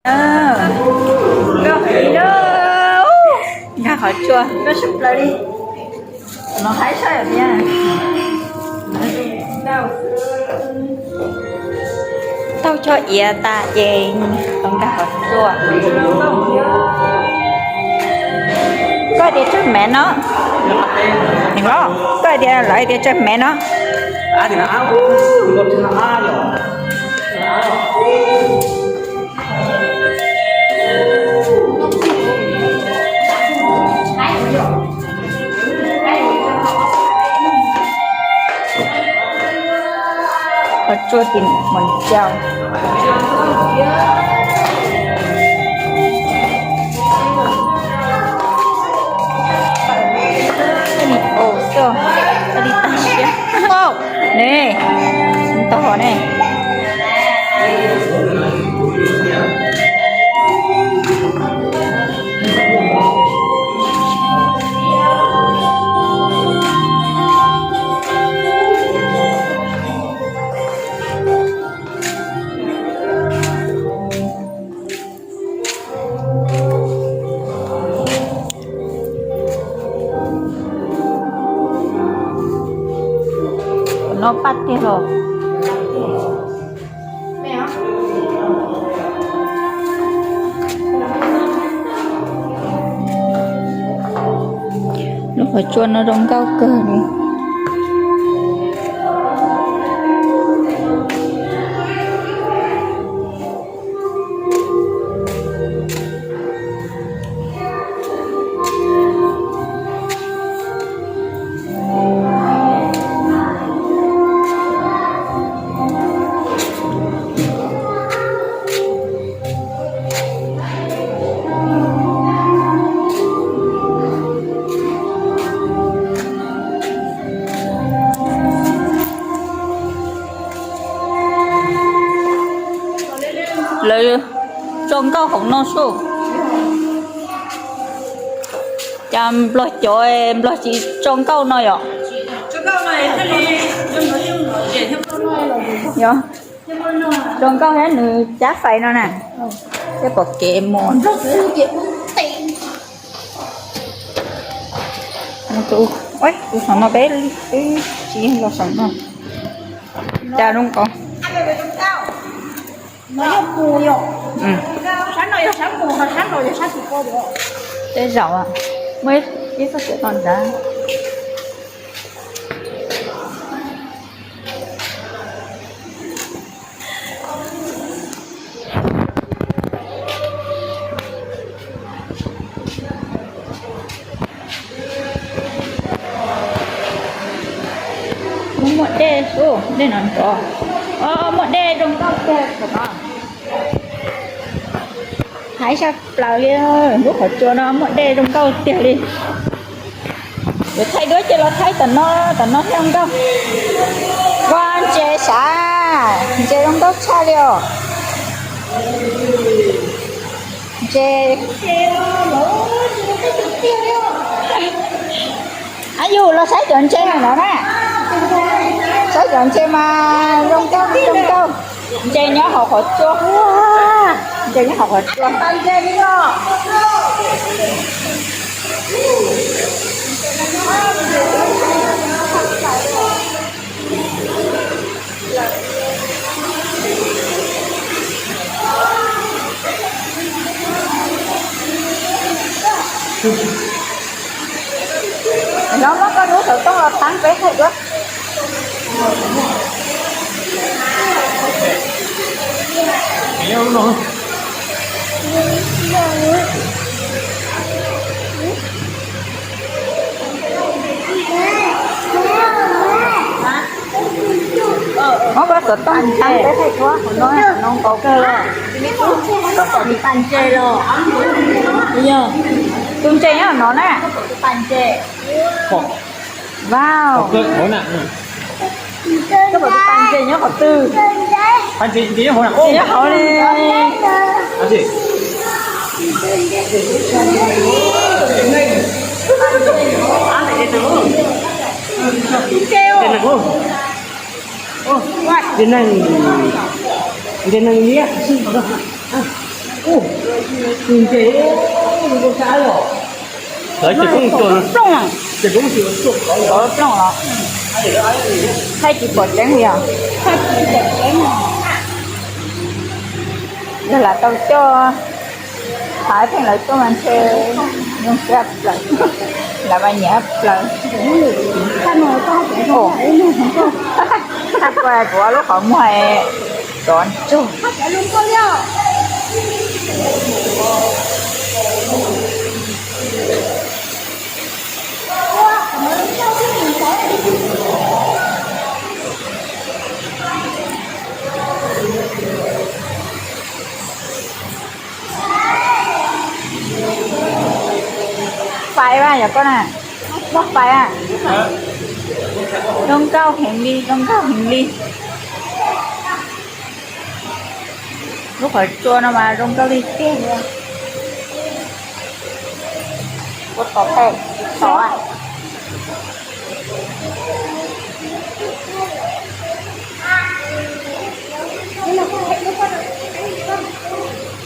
Nkauj heev li, nkag qhov tsua nkauj sab plaws li. No haib saib tias taug cov iav tas ces tau nkag qhov tsua. Koj tias tsawg mev no? Koj tias lawv tias tsawg mev no? Qhov tsua tim Moos Caus. Li os, li tag siab ne, tog ne. No paj tiag los. Lub qhov tsua no zoo nkauj kawg li. Lawv tso nkauj hauv no sub. Cas nplog cov nplog tsis tso nkauj no yom? Yog, tso nkauj thiab nws cab fais no na. Thiab pom kev mus. Tus, tus saum no peb, peb tsis los saum no. Cas zoo nkauj. Tej zaum muaj ib txoj kev toj nrad. Muaj dej xwb, dej no nrov. Muaj dej zoo nkauj tiag no. Haib sab plaws li, lub qhov tsua no muaj dej zoo nkauj tiag li. Yuav thaij duab ces los thaij tom no, tom no thiaj zoo nkauj. Ua ntses sav, ntses zoo nkauj tshaj li os. Ntses. Ab yus los saib cov ntses no na. Saib cov ntses mas zoo nkauj li zoo nkauj. Ntses nyob hauv qhov tsua. Ntses nyob hauv qhov tsua. Nov muab koj lub xov tooj los thaij peb thaij duab. Muab koj xov tooj thaij peb thaij duab, no nkaus kawg li. Koj pom tus pas ntses los? Yog, tus ntses nyob no na. Koj pom tus pas ntses? Wow. Koj pom tus pas ntses nyob qhov twg? Nyob hauv li. Tus ntses, ntses neeg, ntses neeg liab. Lawv ces plooj, plooj los thaij tsis pom tseeb li os. Yog lam tau coj, thav pheej lawv tuaj mas ntshe zoo siab plaws, lawv mas nyiam plaws. Thaij kuv lub qhov muag tsov ntsug. Fais mas yog koj na, muaj fais a. Zoo nkauj heev li, zoo nkauj heev li. Lub qhov tsua no mas zoo nkauj li tiag li. Ua tod teb tod.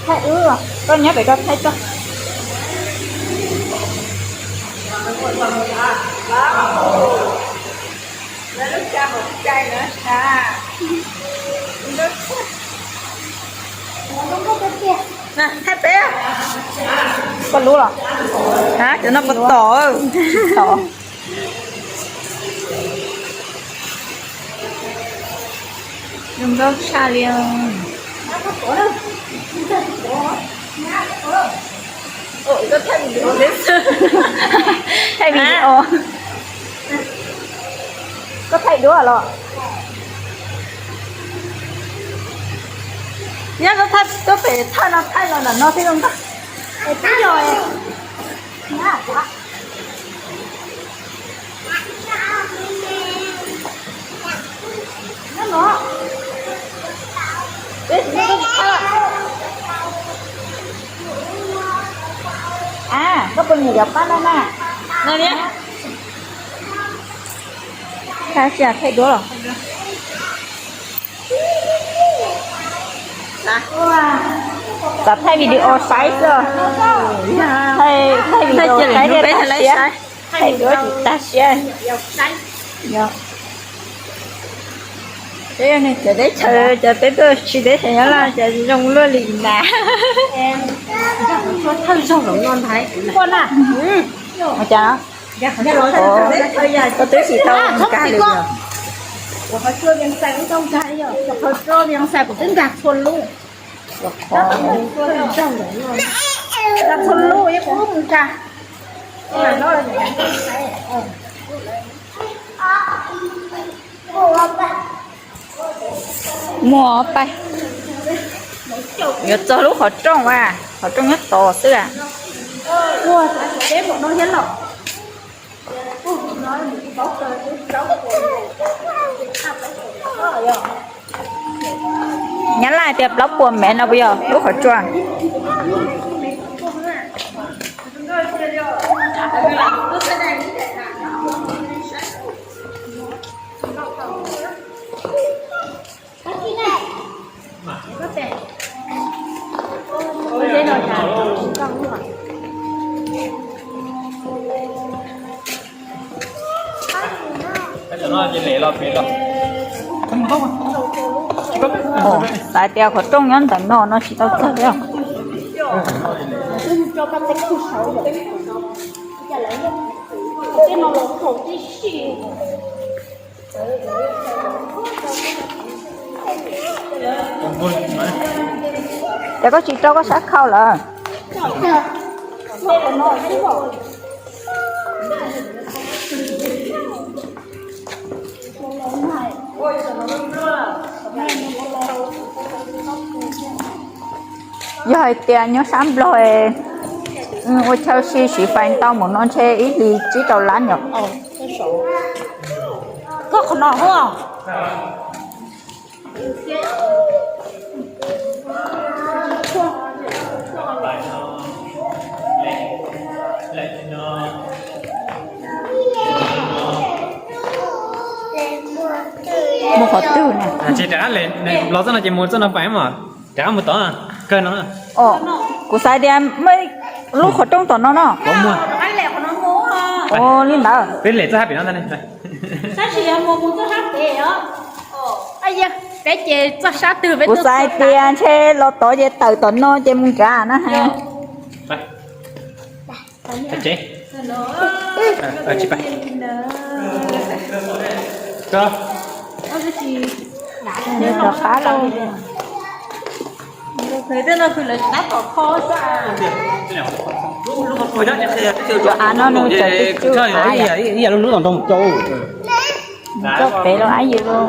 Thaij wb, koj nyob pem koj thaij tso. Thaij peb. Koj lub los? Cov no puas tom? Tsis tom. Zoo nkauj tshaj li. Thaij video. Koj thaij duab los? Nyob koj thaij tuaj pem thaj no thaij los ntawm no thiab zoo nkauj. Es twb yog A, koj puas nyiam cov pab no na? Thaij duab los? Xav thaij video saib xwb. Thaij video saib thiaj tag siab. Thaij duab tsis tag siab. Peb yog neeg txawv teb chaws, cov peb tuaj tsis teb chaws Nyab Laj ces zoo luaj li ntag. Ua cas? Koj twb tsis tau nkag li os. Qhov tsua Vias Xais kuv twb nkag txhua lub. Nkag txhua lub, kuv mus nkag. Muaj pais. Yuav txog lub qhov rooj a, qhov rooj nyob tod xwb a. Nyab Laj tias plaub puas mev no puas yog lub qhov tsua? Xav tias qhov rooj nyob ntawm no no tsis tau txog li. Ces koj tsis rau koj sab khau lawm. Yog hais tias nyob sab Nplog, ua chaw si siv fais ntau mus no ntshe ib hlis tsib rau lab yom. Koj qhov no hos. Mus qhov twg na? Los txoj no ces mus txoj no pais mas, rov qab mus tod, kawg no. Kuv xav tias muaj lub qhov rooj tom no no. Ua li ntawd. Kuv xav tias ntshe los tod ces tawm tom no ces mus nrad na ha. Rov qab los. Cov av no nws tseem cub cub av, coj pem los ab yus los.